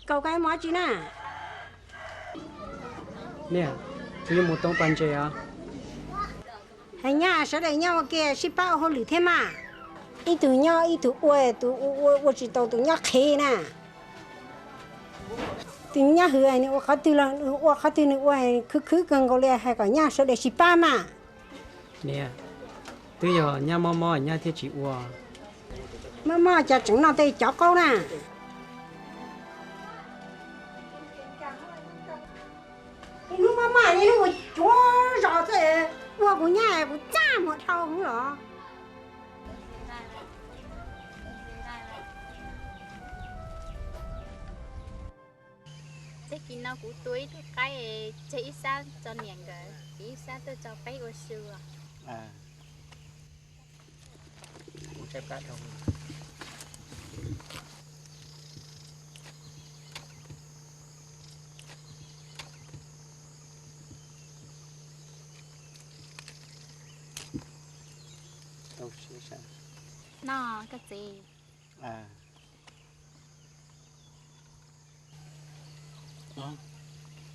Kaus koj mus dab tsi na? Niam, kuv yuav mus toob pas ntses os. Hais nyab sawv daws nyob ua ke sib pab ua hauj lwm thiab mas. Ib tug nyob ib tug ua, tus ua ua tsis tau tus nyob qhev na. Tus nyob hwv nws ua qhov twg los nws ua qhov twg nws ua khwv khwv kawg nkaus li, hais kom nyab sawv daws sib pab mas. Niam, twb yog nyab mob mob nyab thiaj tsis ua. Mob mob cas tseem noj tej cov qaub na. Hnub mob mob hnub mus cuav zos xwb, ua kuv nyab kuv txaj muag dhau hwv los. Tag kis no kuv tua ib tug qaib, tseg ib sab tso niam nkawd, ib sab tuaj tso peb ua su. No, koj txiv.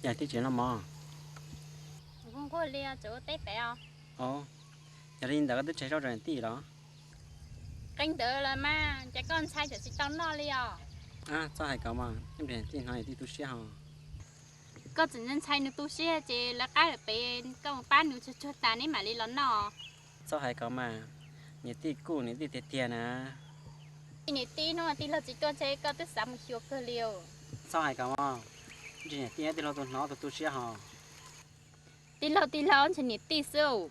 Yog tib tsev noj mov. Kuv nquag li os, tseem ua teb pem os. Yog li ntawd koj twb tseg zaub rau niam tij los? Qee ntawd los mas, ces koj ntxhais tseem tsis tau noj li os. Txhob hais kom mas, niam tij hnov niam tij tu siab hos. Koj tseem ntxhais nws tu siab ces lawv qab lawm pem, koj mus pab nws tsuag tsuag tas neb mam li los noj. Txhob hais kom mas, niam tij kuj niam tij tiag tiag na. Niam tij hnub tij laug tsis tuaj ntshe koj twb xav mus xyuas kawg li os. Txhob hais kom mas, niam tij tij laug tus hnov tus tu siab hos. Tij laug tij laug ntshe niam tij xwb.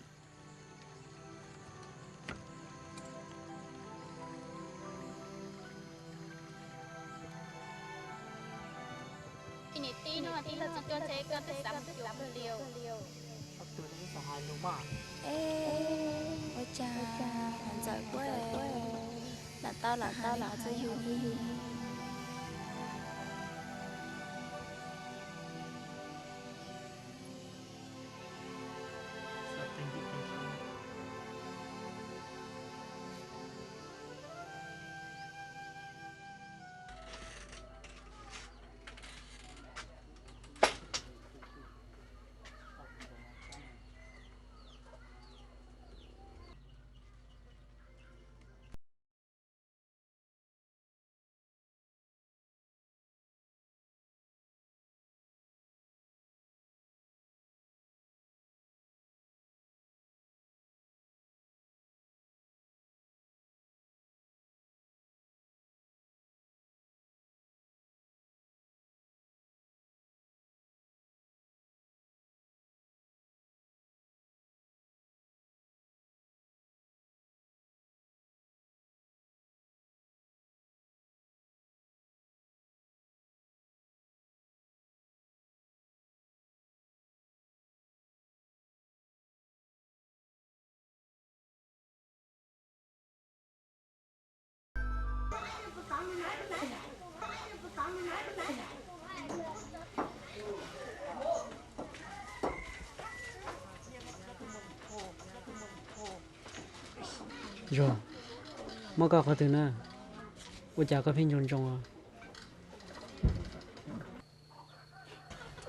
Niam tij hnub tij laug tsis tuaj ntshe koj twb xav mus xyuas kawg li os. Es ua cas ntxawm kuab lam tau lam hais li qhov txawj yug li. Zuag, mob koj qhov twg na? Ua cas koj pheej ntsoog ntsoog?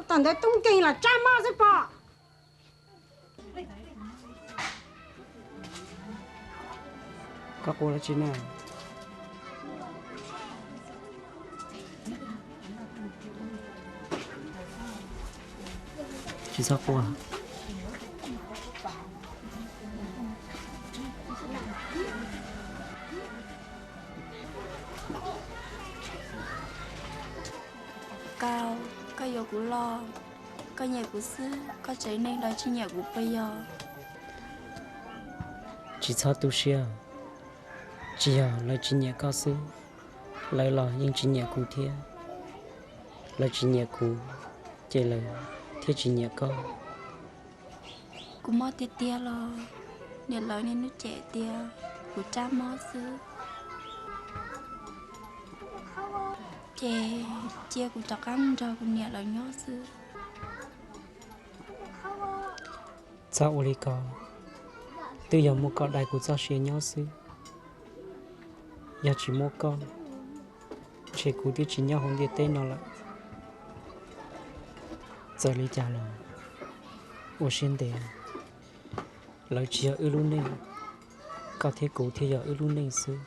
Tom ntawd tub nkeeg los tsab mob xwb pom. Koj quaj dab tsi na? Tsis txhob quaj. Koj, koj yuav kuv los, koj nyiam kuv xwb, koj tsev neeg lawv tsis nyiam kuv puas yog? Tsis txhob tu siab, tsis yog lawv tsis nyiam koj xwb, lawv los yeej tsis nyiam kuv thiab. Lawv tsis nyiam kuv, ces lawv thiaj tsis nyiam koj. Kuv mob tiag tiag los niam lawv niaj hnub cem tias kuv tsab mob xwb, ces cia kuv rov qab mus nrog kuv niam lawv nyob xwb. Txhob ua li ko, twb yog muaj koj daim kuv txoj sia nyob xwb. Yog tsis muaj koj, ntshe kuv twb tsis nyob hauv ntiaj teb no lawm. Txawm li cas los ua siab ntev, lawv tsis yog wb lub neej, koj thiab kuv thiaj yog wb lub neej xwb.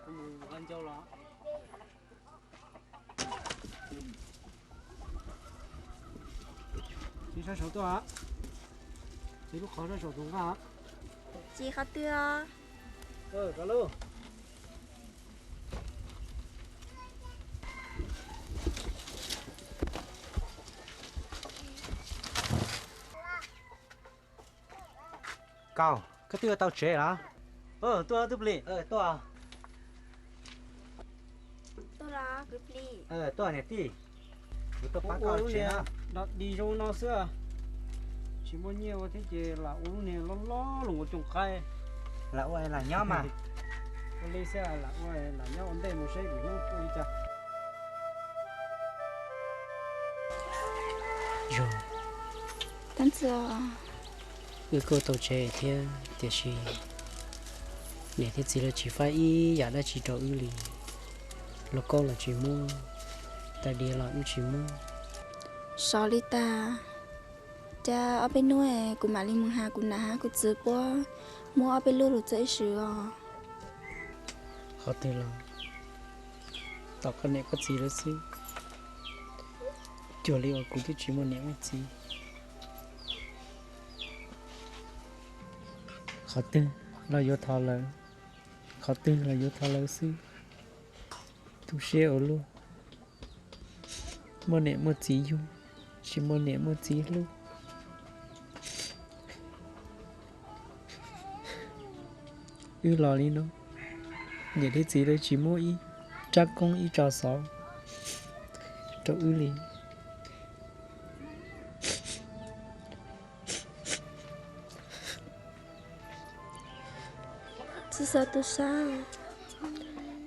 Kuv mus nqa ncau los. Txiv sab saud tuaj, txiv lub qhov sab saud tus nqaj. Txiv qhov twg os? Kaus, koj twb tau tsev los? Tuaj, tuaj plis, tuaj. Tuaj niam tij, kuv tuaj pab koj tsev na. Dog dig zoo no xwb, tsis muaj nyiaj ua thiab ces lam ua lub niag loj loj los ua cooj qaib. Lam ua lam nyob mas. Ua li xwb, lam ua lam nyob ua ntej mus seb vim hnub ua li cas. Zoo, wb kuj tau tsev thiab tiam sis niam thiab txiv lawv tsis faib ib yam dab tsi rau wb li. Lauj kaub los tsis muab, tais diav los wb tsis muab. Xav li tas, cas ob peb hnub kuv mam li mus has kuv nam hab kuv txiv puab muab ob peb lub lus txawb ib sim os. Qhov twg los tom koj niam koj txiv lawv xwb. Cuag li uas kuv twb tsis muaj niam muaj txiv. Qhov twg los yuav thov lawv, qhov twg los yuav thov lawv xwb. Tu siab ua luaj, muaj niam muaj txiv yug, tsis muaj niam muaj txiv hlub. Wb los li no, niam thiab txiv lawv tsis muab ib rab koob ib tso xov rau wb li. Txiv xav tu sab,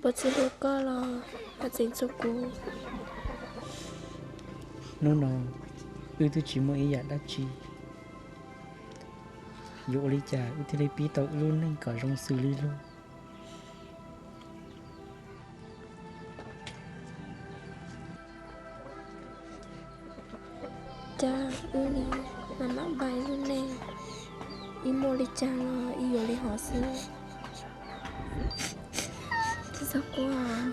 puas txiv hlub koj los haj tseem txhua kuv. Hnub no wb twb tsis muaj ib yam dab tsi, yuav ua li cas wb thiaj li pib tau wb lub neej kom zoo xws li luag? Cas wb li mam maj npais lub neej, ib muaj li cas los ib yuav li hov xwb. Tsis txhob quaj.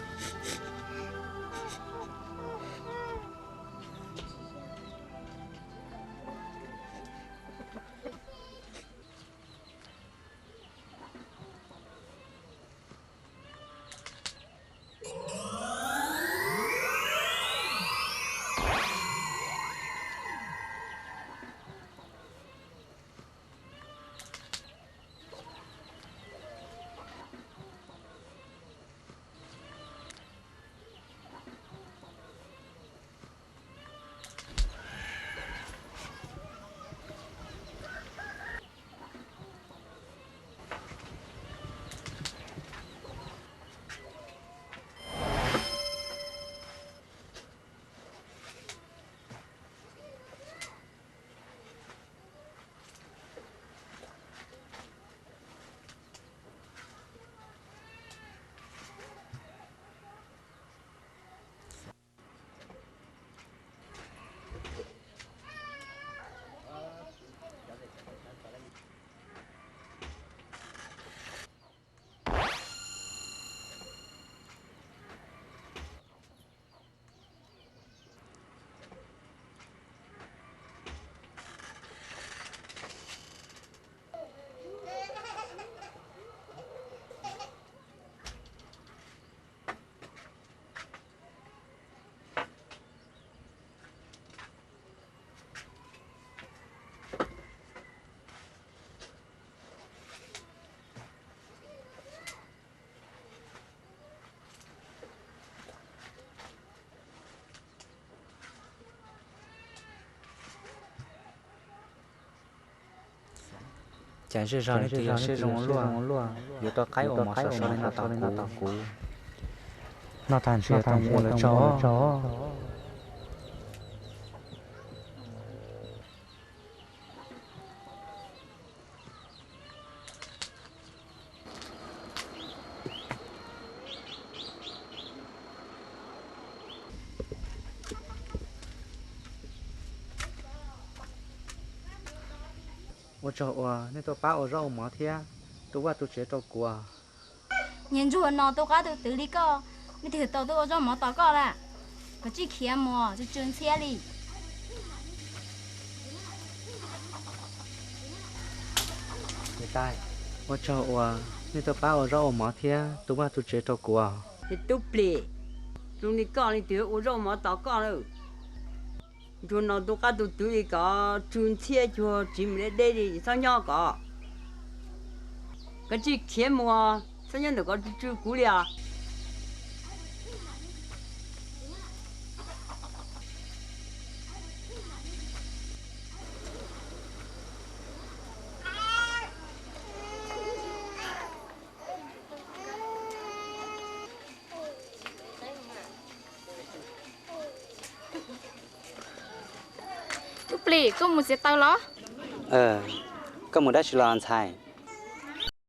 Cas zej zog nws twb yog siab zoo luaj, yuav tau qaib uas mov sov sov li no tau kuv. Noj tag ntshe yuav tau mus ua lawv tsaug. Ua tsaug uas nej tuaj pab ua zaub ua mov thiab tu vaj tu tsev rau kuv. Niag ntsuag no tu qab tu twv li koj, nej twb tau tuaj ua zaub mov tos koj lawm. Koj tsis khiav mus, tsw tsw ntxhiab li. Ua tsaug uas nej tuaj pab ua zaub ua mov thiab tu vaj tu tsev rau kuv. Niag tub plis, zoo li koj leej twg ua zaub mov tos koj lawm. Ntsuag no tu qab tu twv li koj, tsw ntxhiab cuag tsiv mus deb deb li, txhob nyob koj. Koj tsis khiav mus, txhob nyob ntawm koj tsw tsw kuv li os. Tub plis, koj mus txiav taws los? Koj mus dab tsi los ntxhais?